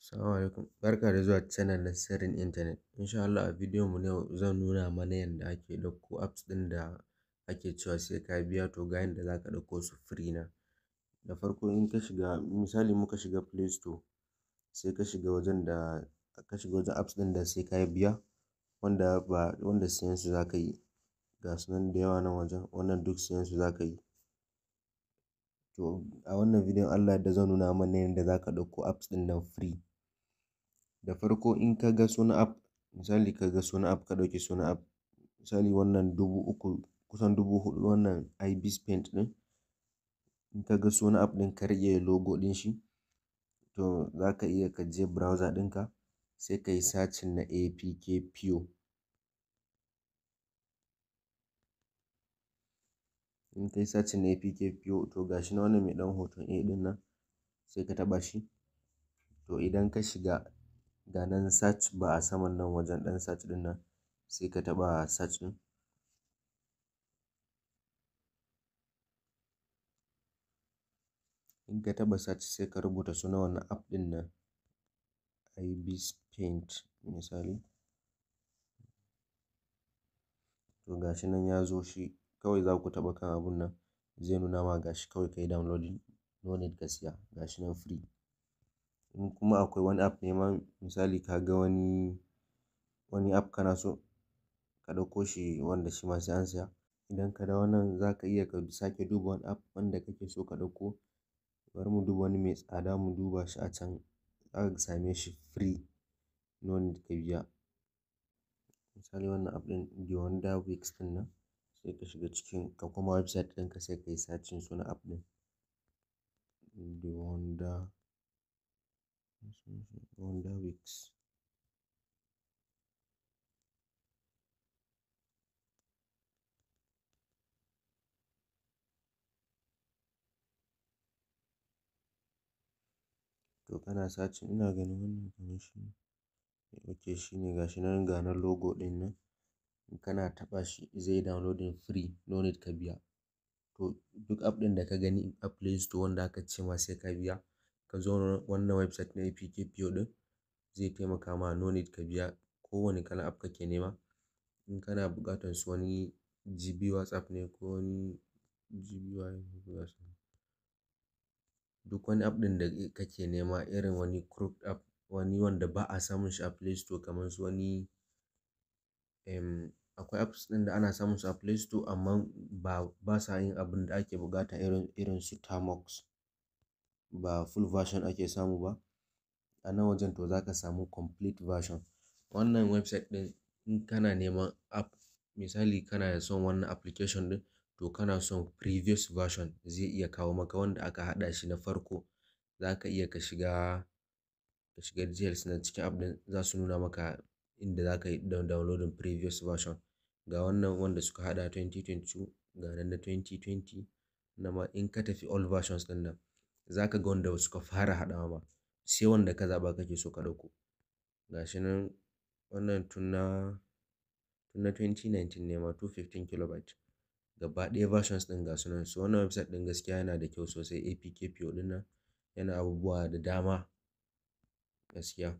Assalamu alaikum. Barka da zuwa channel na Sirrin Intanet. Insha Allah a bidiyon mu na yau zan nuna mana yadda ake ɗauko apps ɗin da ake cewa sai ka biya, to ga yanda za ka ɗauko su free na. Da farko in ka shiga, misali muka shiga Play Store, sai ka shiga wajen da ka shiga wajen apps ɗin da sai ka biya, wanda ba wanda siyan su za ka yi. Ga su nan da yawa nan wajen, wannan duk siyan su za ka yi. To a wannan bidiyon Allah yadda zan nuna mana yadda za ka ɗauko apps ɗin nan free. Da farko in ka ga sunan app, misali ka ga sunan app, ka ɗauki sunan app, misali wannan 3,000 kusan 4,000 wannan IB Paint ɗin. In ka ga sunan app ɗin ka riƙe logo ɗin shi, to za ka iya ka je browser ɗinka sai ka yi searching na APK Pure. In ka yi searching na APK Pure, to ga shi nan wannan mai ɗan hoton A ɗin nan, sai ka taɓa shi. To idan ka shiga ga nan search ba a saman nan wajen ɗan search ɗin nan, sai ka taɓa search ɗin. In ka taɓa search sai ka rubuta sunan wannan app ɗin nan, IB Paint misali. To ga shi nan ya zo shi, kawai za ku taɓa kan abun nan zai nuna ma ga shi kawai ka yi downloading, no need ka siya, ga shi nan free. In kuma akwai wani app ne ma, misali ka ga wani app kana so ka ɗauko shi wanda shi ma sai an siya. Idan ka dawo nan za ka iya ka sake duba wani app wanda kake so ka ɗauko. Bari mu duba wani mai tsada mu duba shi a can, za ka same shi free, no need ka biya. Misali wannan app ɗin The Wonder Weeks ɗin nan, sai ka shiga cikin ka koma website ɗinka sai ka yi searching sunan app ɗin. The Wonder Weeks. To kana searching, ina ganin wannan kamar shi ne. Ok, shi ne ga shi nan, ga nan logo ɗin nan. In kana taɓa shi zai downloading free, no need ka biya. To duk app ɗin da ka gani a Play Store wanda aka ce ma sai ka biya, ka zo wannan website na APK Pure ɗin zai taimaka ma, no need ka biya. Ko wane kalan app kake nema. In kana buƙatar su wani GB WhatsApp ne ko wani GB waye. Duk wani app ɗin da kake nema irin wani crook app, wani wanda ba a samun shi a Play Store kamar su wani, akwai apps ɗin da ana samun su a Play Store amma ba sa yin abun da ake buƙata irin su Termux. Ba full version ake samu ba. A nan wajen to za ka samu complete version. Wannan website ɗin in kana neman app, misali kana son wannan application ɗin, to kana son previous version zai iya kawo maka wanda aka haɗa shi na farko. Za ka iya ka shiga details na cikin app ɗin, za su nuna maka inda za ka yi downloading previous version. Ga wannan wanda suka haɗa 2022, ga nan na 2020. Nama in ka tafi all versions ɗin nan, za ka ga wanda suka fara haɗawa ma, sai wanda ka zaɓa kake so ka ɗauko. Ga shi nan wannan tun na 2019 ne ma, 215 kilobyte. Gaba ɗaya versions ɗin ga su nan. So wannan website ɗin gaskiya yana da kyau sosai. APK Pure ɗin nan yana abubuwa da dama gaskiya.